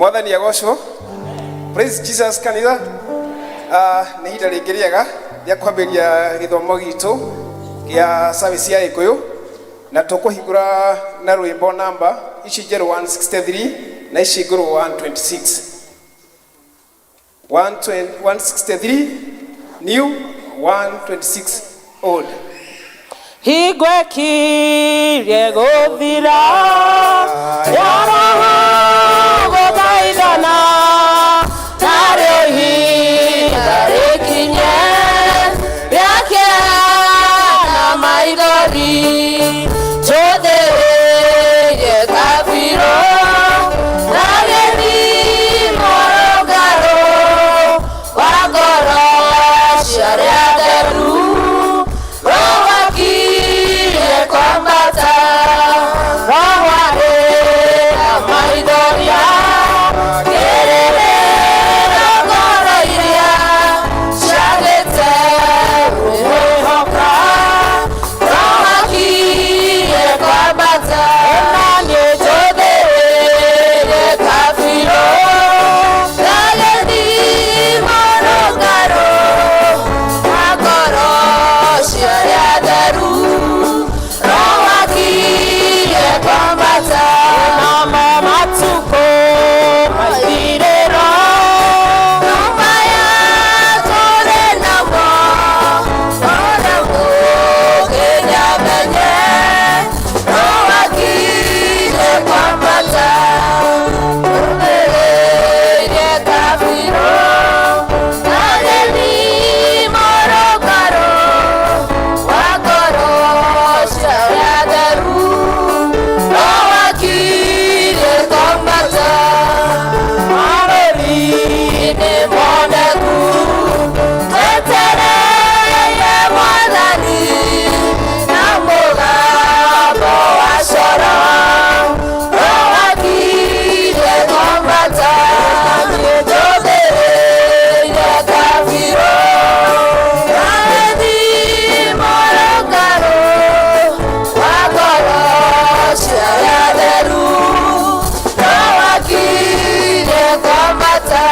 Mwathani agocwo. Praise Jesus kanitha. Nĩ ihinda rĩngĩ rĩega rĩa kwambĩrĩria gĩthomo gitũ gĩa service ya Gĩkũyũ na tũkũhingũra na rwĩmbo namba ici njerũ 163 na ici ngũrũ 126. 163 new, 126 old. Hingo ĩkirie gũthira yaraha gũthaithana narĩo ihinda rĩkinye rĩa kĩeha na maithori tũthĩrĩrie kabirũ na gĩthimo rũngarũ wa ngoro cia arĩa atheru Roho akirie kwambata Roho arĩ na maithoria kĩrĩrĩro ngoro iria ciagĩte kwĩhoka Roho akirie kwambata na niĩ njũthĩrĩrie kabirũ na gĩthimo rũngarũ wa ngoro cia arĩa atheru Roho akirie kwambata namo matukũ maithirĩro maya tũrĩ namo ona mũkĩnyamenye Roho akirie kwambata tũthĩrĩrie kabirũ na gĩthimo rũngarũ wa ngoro cia arĩa atheru Roho akirie kwambata marũri-inĩ moneku twetereire Mwathani na mũgambo wa coro Roho akirie kwambata njũthĩrĩrie kabirũ na gĩthimo rũngarũ wa ngoro cia arĩa atheru Roho akirie kwambata.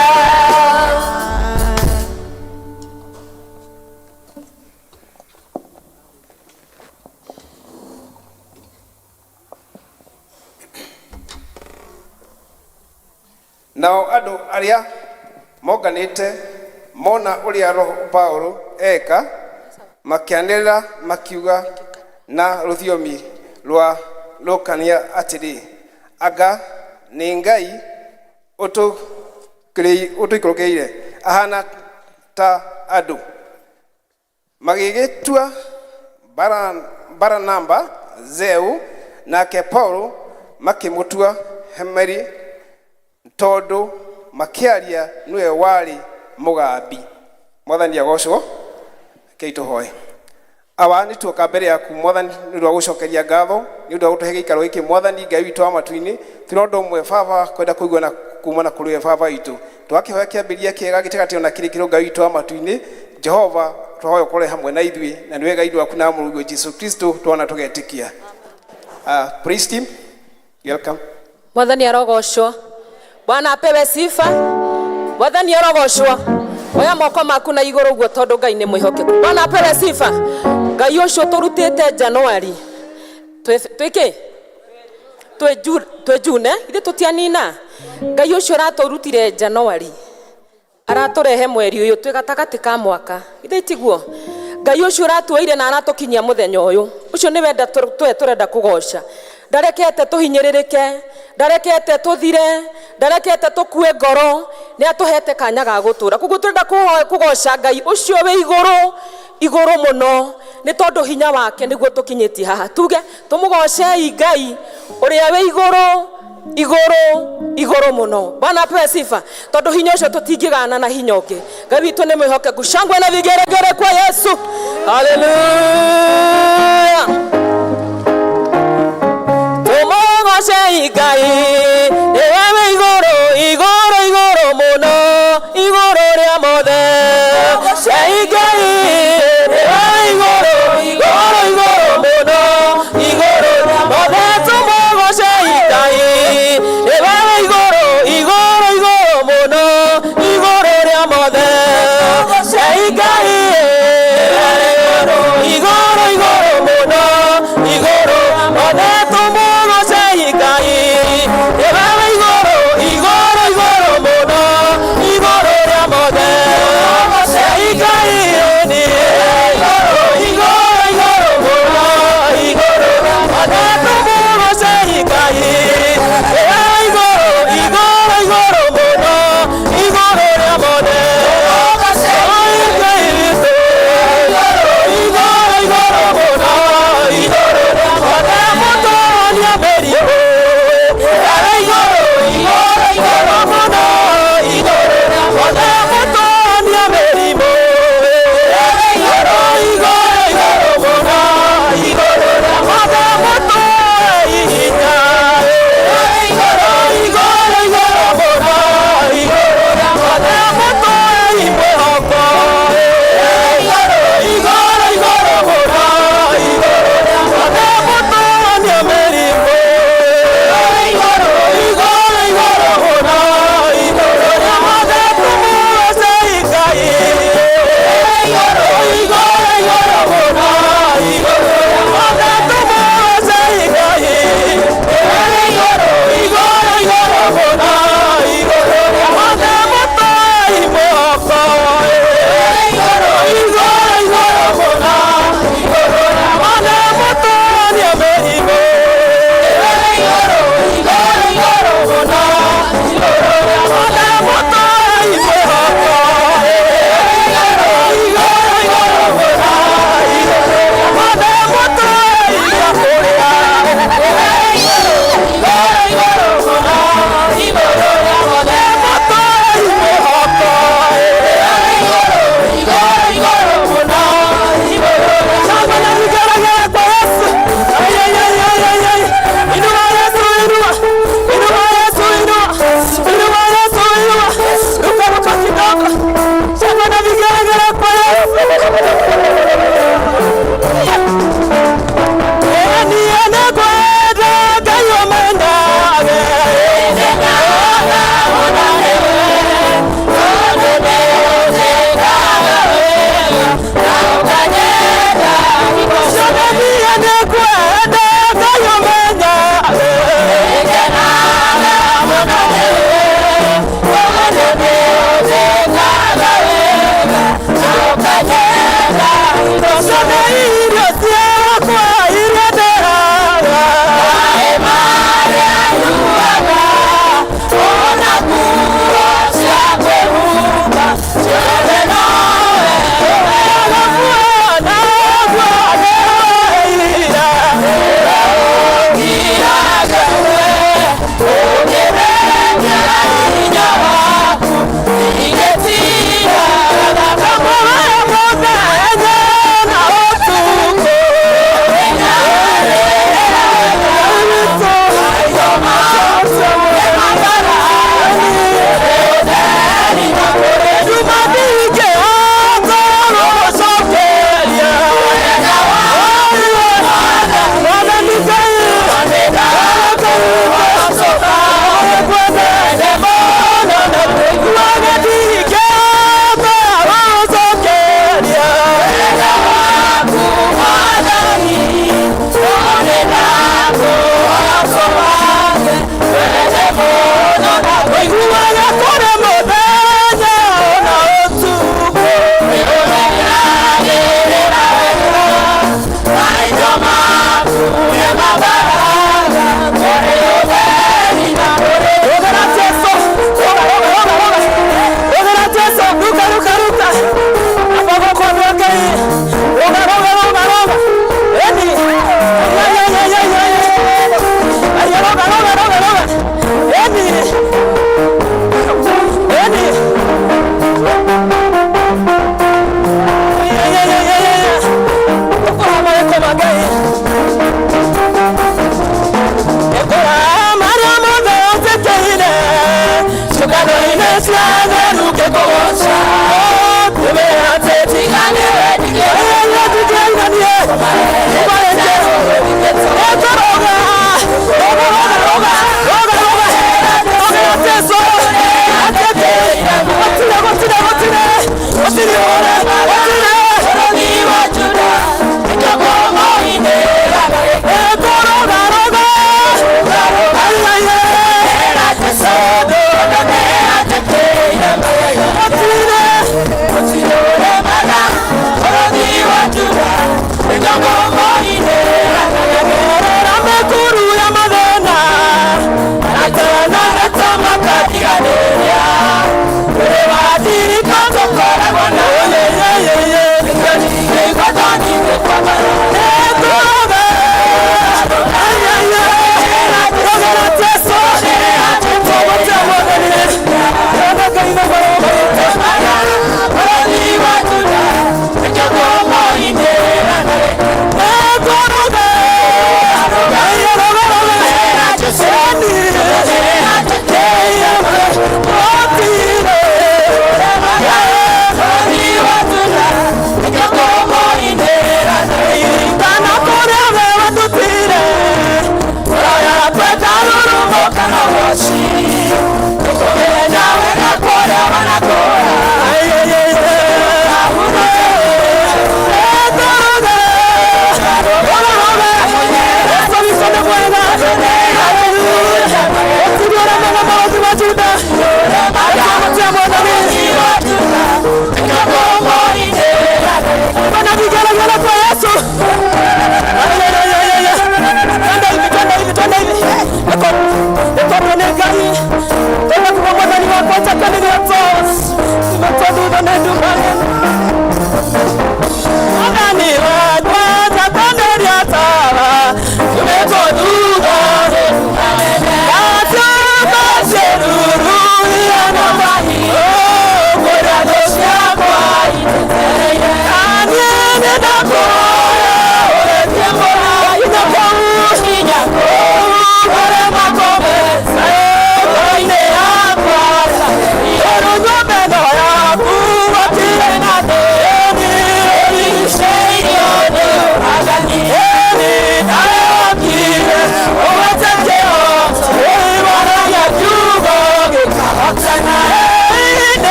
Nao andũ arĩa monganĩte mona ũrĩa Roho Paulo eka makĩanĩrĩra makiuga na rũthiomi rwa Lukania atĩrĩ, anga nĩ Ngai ũtũikũrũkĩire ahana ta andũ. Magĩgĩtua Baranaba Zeu, nake Paulo makĩmũtua Hemeri tondũ makĩaria nĩwe warĩ mũgambi. Mwathani agocwo. Rekei tũhoe. Awa nĩ tuoka mbere yaku Mwathani nĩ ũndũ wa gũcokeria ngatho nĩ ũndũ wa gũtũhe gĩikaro gĩkĩ Mwathani Ngai witũ wa matu-inĩ. Twĩna ũndũ ũmwe Baba kwenda kũigua na kuma na kũrĩ we Baba witũ. Twakĩhoya kĩambĩrĩria kĩega gĩtagatĩ ona kĩrĩkĩrĩro Ngai witũ wa matu-inĩ. Jehova twahoya ũkorwe hamwe na ithuĩ na nĩwe Ngai waku na Mũrũguo Jesu Kristo twona tũgetĩkia. Praise team, welcome. Mwathani arogocwo. Bwana apewe sifa. Mwathani arogocwo. Oya moko maku na igũrũ ũguo tondũ Ngai nĩ mwĩhokeku. Bwana apewe sifa. Ngai ũcio tũrutĩte January twĩkĩ twĩ June ithuĩ tũtianina. Ngai ũcio ũratũrutire January aratũrehe mweri ũyũ twĩ gatagatĩ ka mwaka ithuĩ tiguo. Ngai ũcio ũratuoire na aratũkinyia mũthenya ũyũ ũcio nĩ wenda twe tũrenda kũgoca. Ndarekete tũhinyĩrĩrĩke, ndarekete tũthire, ndarekete tũkue ngoro, nĩ atũhete kanya ga gũtũra. Koguo tũrenda kũgoca Ngai ũcio wĩ igũrũ igũrũ mũno nĩ tondũ hinya wake nĩguo tũkinyĩtie haha. Tuge tũmũgocei Ngai ũrĩa wĩ igũrũ igũrũ igũrũ mũno. Bwana apewe sifa. Tondũ hinya ũcio tũtingĩgana na hinya ũngĩ. Ngai witũ nĩ mwĩhokeku. Shangwe na vigeregere kwa Yesu. Haleluya. Tũmũgocei Ngai nĩwe wĩ igũrũ igũrũ igũrũ mũno igũrũ rĩa mothe. Gocei Ngai nĩwe wĩ igũrũ igũrũ igũrũ mũno igũrũ rĩa mothe. Tũmũgocei Ngai nĩwe wĩ igũrũ igũrũ Ngai, nĩwe wĩ igũrũ, igũrũ, igũrũ mũno, igũrũ rĩa mothe. Tũgocei Ngai, nĩ igũrũ, igũrũ, igũrũ mũno, igũrũ rĩa mothe. Tũmũgocei Ngai, nĩwe wĩ igũrũ, igũrũ, igũrũ mũno, igũrũ rĩa mothe. Tũgocei Ngai witũ, igũrũ, igũrũ, igũrũ mũno, igũrũ rĩa mothe. Mũtũronia mĩrimũ.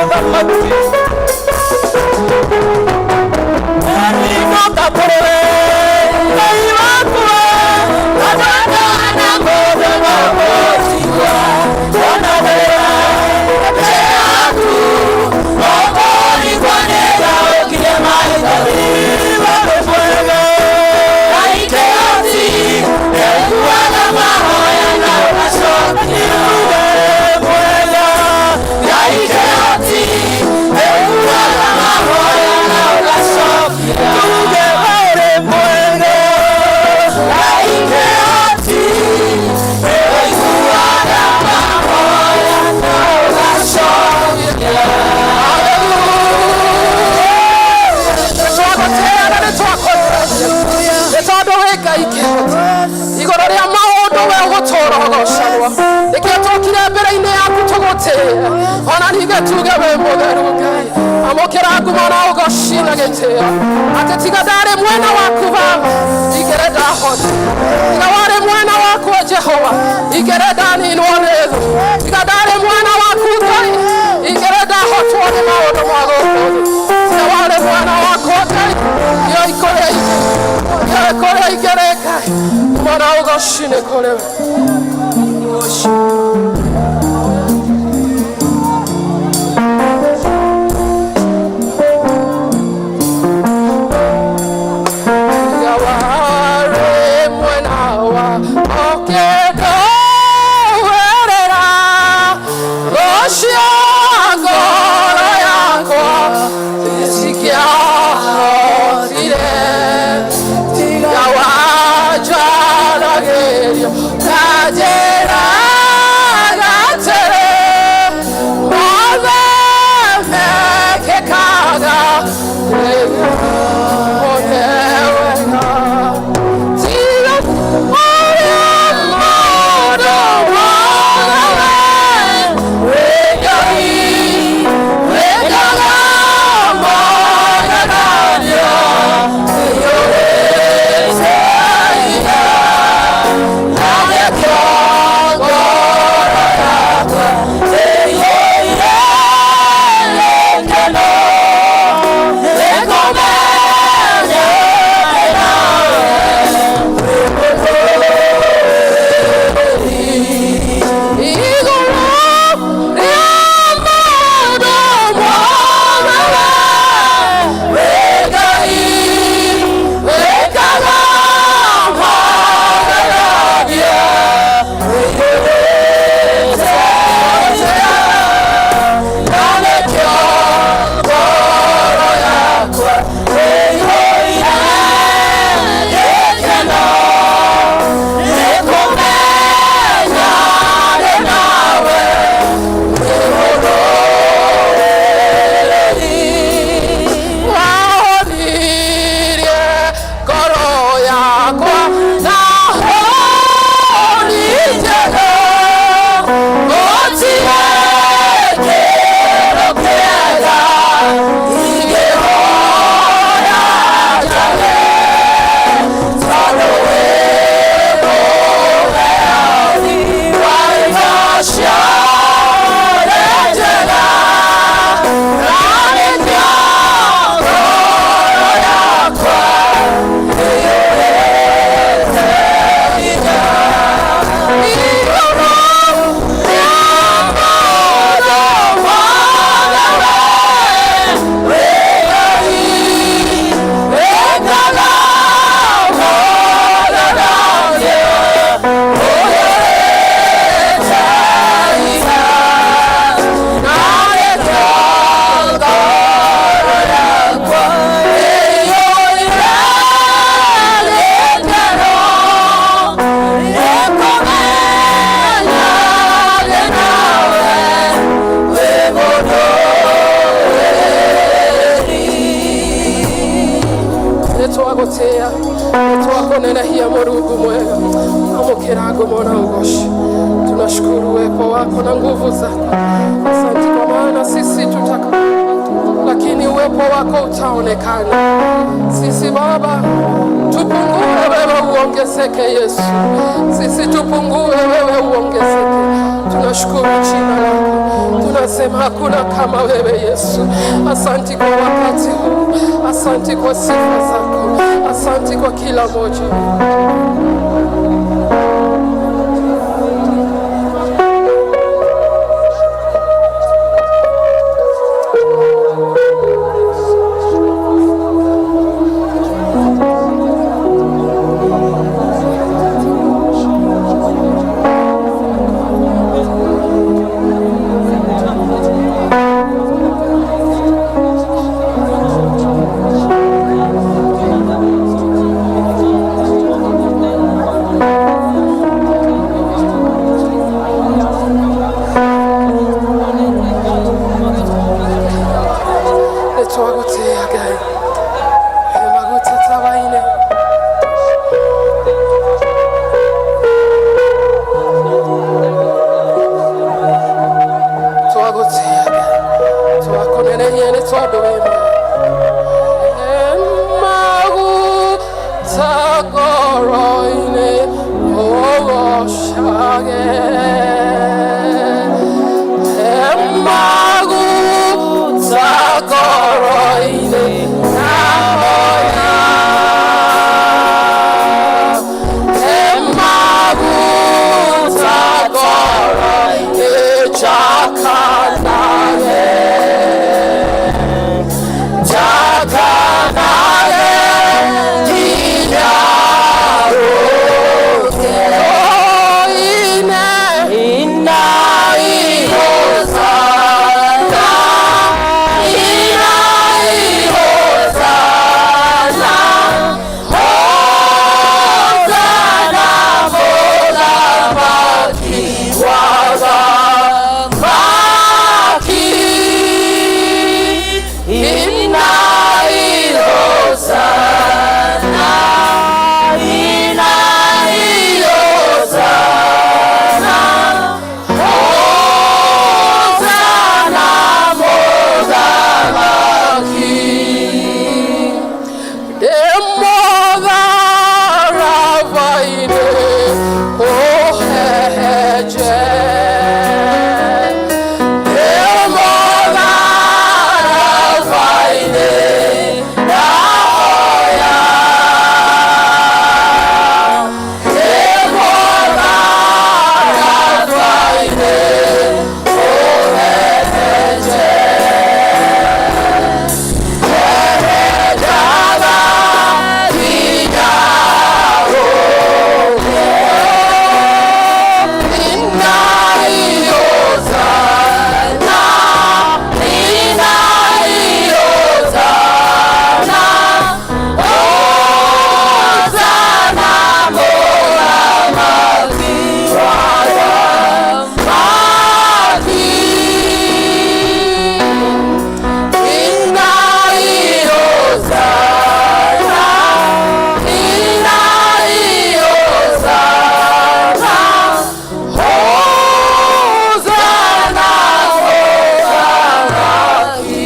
Mũthamaki. Nĩngoka kũrĩ we, Ngai wakwa, na mũndũ no gũtigua, ona wĩra mbere yaku, ũkũringwo nĩ ndaũkire maithori. Wĩ mwega, Ngai kĩhoti, nĩũiguaga mahoya na ũgacokia. Wĩ mwega, Ngai kĩhoti, nĩũiguaga mahoya na ũgacokia. Tuge wĩ mwega, Ngai kĩhoti, nĩũiguaga mahoya na ũgacokia. Nĩtwagũtĩĩa na nĩtwakũrũria nĩ tondũ wĩ Ngai kĩhoti igũrũ rĩa maũndũ we ũgũtũũra ũgocagwo. Nĩkĩo tũkire mbere-inĩ yaku tũgũtĩĩe, ona ningĩ tuge wĩ mũtheru. Ngai, amũkĩra ngumo na ũgoci na gĩtĩo. Atĩ tiga ndarĩ mwena waku Baba, ingĩrĩ ndahota. Tiga warĩ mwena wakwa Jehova, ingĩrĩ ndaninwo nĩ thũ. Tiga ndarĩ mwena waku Ngai, ingĩrĩ ndahotwo nĩ maũndũ ma gũkũ thĩ. Tiga warĩ mwena wakwa Ngai, ndiũĩ kũrĩa ingĩ, ndiũĩ kũrĩa ingĩrĩ. Ngai, ngumo na ũgoci nĩ kũrĩ we. Tiga warĩ mwena wa ũkĩndũĩrĩra, thũ cia ngoro yakwa nĩcingĩahotire. Tiga wanjaragĩrio na njĩra atĩrĩ, mothe mekĩkaga nĩguo wone wega. Tiga ũrĩa mũndũ wothe wĩ Ngai, wĩkaga magegania, ĩiyũrĩte hinya, na nĩkĩo ngoro yakwa ĩiyũire gĩkeno, nĩkũmenya nawe igũrũ rĩa maũndũ mothe wĩ Ngai, wĩkaga magegania, ĩiyũrĩte hinya, na nĩkĩo ngoro yakwa ĩiyũire gĩkeno, nĩkũmenya ndĩ nawe. Wahonirie ngoro yakwa na honi njega, gũtirĩ kĩndũ kĩega ingĩhoya njage, tondũ wĩ mũheani wa indo ciothe njega, na nĩkĩo ngoro yakwa ĩiyũrĩte hinya. Igũrũ rĩa maũndũ mothe wĩ Ngai, wĩkaga magegania, ũiyũrĩte hinya, na nĩkĩo ngoro yakwa ĩiyũire gĩkeno, nĩkũmenya ndĩ nawe wĩ mũndũrĩri. Nĩtwagũtĩĩa, nĩtwakũnenehia Mũrungu mwega, amũkĩra ngumo na ũgoci. Tunashukuru uwepo wako na nguvu zako. Asante kwa maana sisi tutaka, lakini Uwepo wako utaonekana. Sisi Baba tupungue, wewe uongezeke. Yesu, sisi tupungue, wewe uongezeke. Tunashukuru jina lako, tunasema hakuna kama wewe Yesu. Asanti kwa wakati huu, asanti kwa sifa zako, asanti kwa kila moja. Nĩtwagũtĩĩa Ngai magũtatawaine. Twagũtĩĩa Ngai, twakũnenehia nĩ tondũ wĩ mwega. Maguta ngoro-inĩ ũgocage. Maguta ngoro-inĩ ndahoya. Maguta ngoro-inĩ njakanage. Njakanage nginya rũke. Ine inai hosana, inai hosana, hosana mũthamaki wa thamaki. Inai hosana, inai hosana, hosana mũthamaki. Ndĩmũtharaba-inĩ ũhehenje. Ndĩmũtharaba-inĩ ndahoya. Ndĩmũtharaba-inĩ ũhehenje. Hehenjaga nginya rũke. Inai hosana, inai hosana, hosana mũthamaki wa thamaki. Inai hosana, inai hosana, hosana mũthamaki.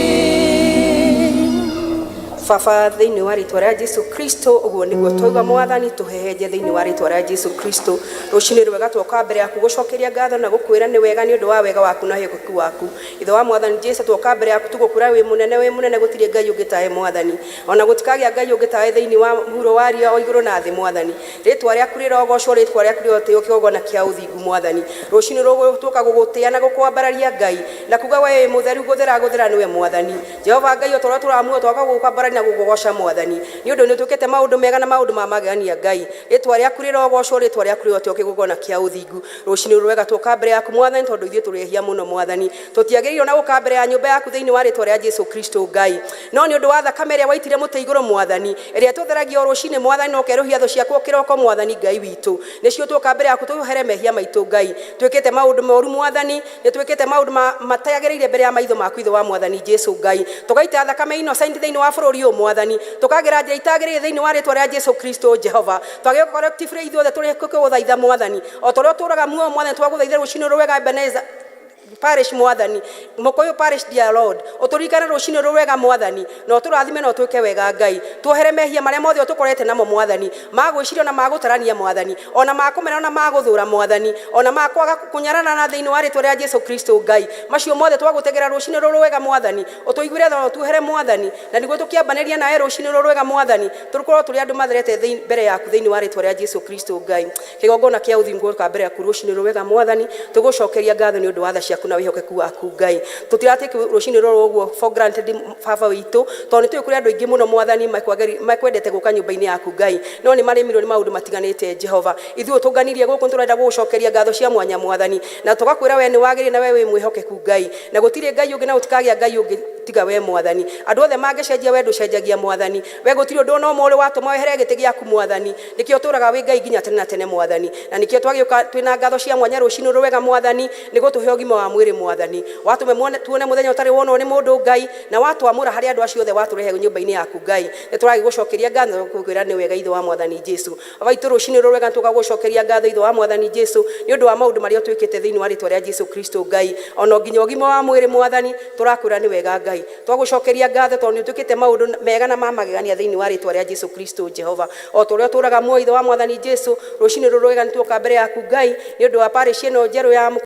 Baba, thĩinĩ wa rĩtwa rĩa Jesu Kristo, ũguo nĩguo twaigua Mwathani, tũhehenje thĩinĩ wa rĩtwa rĩa Jesu Kristo. Rũcinĩ rwega twoka mbere yaku gũcokeria ngatho na gũkwĩra nĩ wega nĩ ũndũ wa wega waku na wĩhokeku waku. Ithe wa Mwathani Jesu, twoka mbere yaku tũgũkwĩra wĩ mũnene, wĩ mũnene, gũtirĩ Ngai ũngĩ tawe Mwathani, ona gũtikagĩa Ngai ũngĩ tawe thĩinĩ wa mũhuro wa riũa o igũrũ na thĩ Mwathani. Rĩtwa rĩaku rĩrogocwo, rĩtwa rĩaku rĩrotĩo kĩgongona kĩa ũthingu Mwathani. Rũcinĩ rũrũ twoka gũgũtĩa na gũkwambararia Ngai na kuga we wĩ mũtheru, gũthera gũthera nĩwe Mwathani. Jehova Ngai, o ta ũrĩa tũramuoya twoka gũgũkwambararia na gũkũgoca Mwathani, nĩ ũndũ nĩ ũtwĩkĩte maũndũ mega na maũndũ ma magegania Ngai. Rĩtwa rĩaku rĩrogocwo, rĩtwa rĩaku rĩrotĩo kĩgongona kĩa ũthingu. Rũcinĩ rwega twoka mbere yaku Mwathani, tondũ ithuĩ tũrĩ ehia mũno Mwathani, tũtiagĩrĩirwo na gũka mbere ya nyũmba yaku thĩinĩ wa rĩtwa rĩa Jesu Kristo Ngai, no nĩ ũndũ wa thakame ĩrĩa waitire mũtĩ igũrũ Mwathani, ĩrĩa tũtheragia o rũcinĩ Mwathani, na ũkerũhia thũ ciaku o kĩroko Mwathani Ngai witũ, nĩcio tuoka mbere yaku tũhere mehia maitũ Ngai. Twĩkĩte maũndũ moru Mwathani, nĩ twĩkĩte maũndũ matagĩrĩire mbere ya maitho maku Ithe wa Mwathani Jesu Ngai, tũgaita thakame innocent thĩinĩ wa bũrũri ũyũ Mwathani, tũkagera njĩra itagĩrĩire thĩinĩ wa rĩtwa rĩa Jesu Kristo Jehova. Twagĩũka collectively ithuothe tũrĩ gũthaitha Mwathani, o ta ũrĩa ũtũũraga muoyo Mwathani, twagũthaitha rũcinĩ rwega Ebeneza. Parish mwathani, Mukuyu Parish, dear Lord, ũtũririkane rũcinĩ rũrũ wega mwathani, na ũtũrathime na ũtwĩke wega Ngai. Tuohere mehia marĩa mothe ũtũkorete namo mwathani, ma gwĩciria na ma gũtarania mwathani, ona ma kũmena ona ma gũthũra mwathani, ona ma kwaga kũnyarana na thĩinĩ wa rĩtwa rĩa Jesu Kristo Ngai. Macio mothe twagũtegera rũcinĩ rũrũ wega mwathani, ũtũiguĩre tha na ũtuohere mwathani, na nĩguo tũkĩambanĩria nawe rũcinĩ rũrũ wega mwathani, tũkorwo tũrĩ andũ matherete mbere yaku thĩinĩ wa rĩtwa rĩa Jesu Kristo Ngai. Kĩgongona kĩa ũthingu gũka mbere yaku rũcinĩ rũrũ wega mwathani, tũgũcokeria ngatho nĩ ũndũ wa tha ciaku na wĩhokeku waku Ngai. Tũtiratake rũcinĩ rũrũ ũguo for granted baba witũ, tondũ nĩ tũĩ kũrĩ andũ aingĩ mũno mwathani mekwendete gũka nyũmba-inĩ yaku Ngai, no nĩ marĩmirwo nĩ maũndũ matiganĩte Jehova. Ithuĩ ũtũnganirie gũkũ nĩtũrenda gũgũcokeria ngatho cia mwanya mwathani, na tũgakwĩra we nĩ wagĩrĩire na we wĩ mwĩhokeku Ngai, na gũtirĩ Ngai ũngĩ na gũtikagĩa Ngai ũngĩ tiga we mwathani. Andũ othe mangĩcenjia we ndũcenjagia mwathani, we gũtirĩ ũndũ ona ũmwe ũrĩ watũma wehere gĩtĩ gĩaku mwathani, nĩkĩo ũtũraga wĩ Ngai nginya tene na tene mwathani, na nĩkĩo twagĩũka twĩna ngatho cia mwanya rũcinĩ rũrũ wega mwathani, nĩ gũtũhe ũgima wa mwĩrĩ mwathani, watũme tuone mũthenya ũtarĩ wonwo nĩ mũndũ Ngai, na watwamũra harĩ andũ acio othe watũrehe nyũmba-inĩ yaku Ngai. Nĩ tũragĩgũcokeria ngatho gũkwĩra nĩ wega ithe wa mwathani Jesu. Baba witũ rũcinĩ rũrũ wega nĩtũgagũcokeria ngatho ithe wa mwathani Jesu nĩ ũndũ wa maũndũ marĩa ũtwĩkĩte thĩinĩ wa rĩtwa rĩa Jesu Kristo Ngai, ona nginya ũgima wa mwĩrĩ mwathani tũrakwĩra nĩ wega Ngai. Twagũcokeria ngatho tondũ nĩ ũtwĩkĩte maũndũ mega na ma magegania thĩinĩ wa rĩtwa rĩa Jesu Kristo Jehova. O ta ũrĩa ũtũraga muoyo ithe wa mwathani Jesu, rũcinĩ rũrũ wega nĩtuoka mbere yaku Ngai nĩ ũndũ wa parish ĩno njerũ ya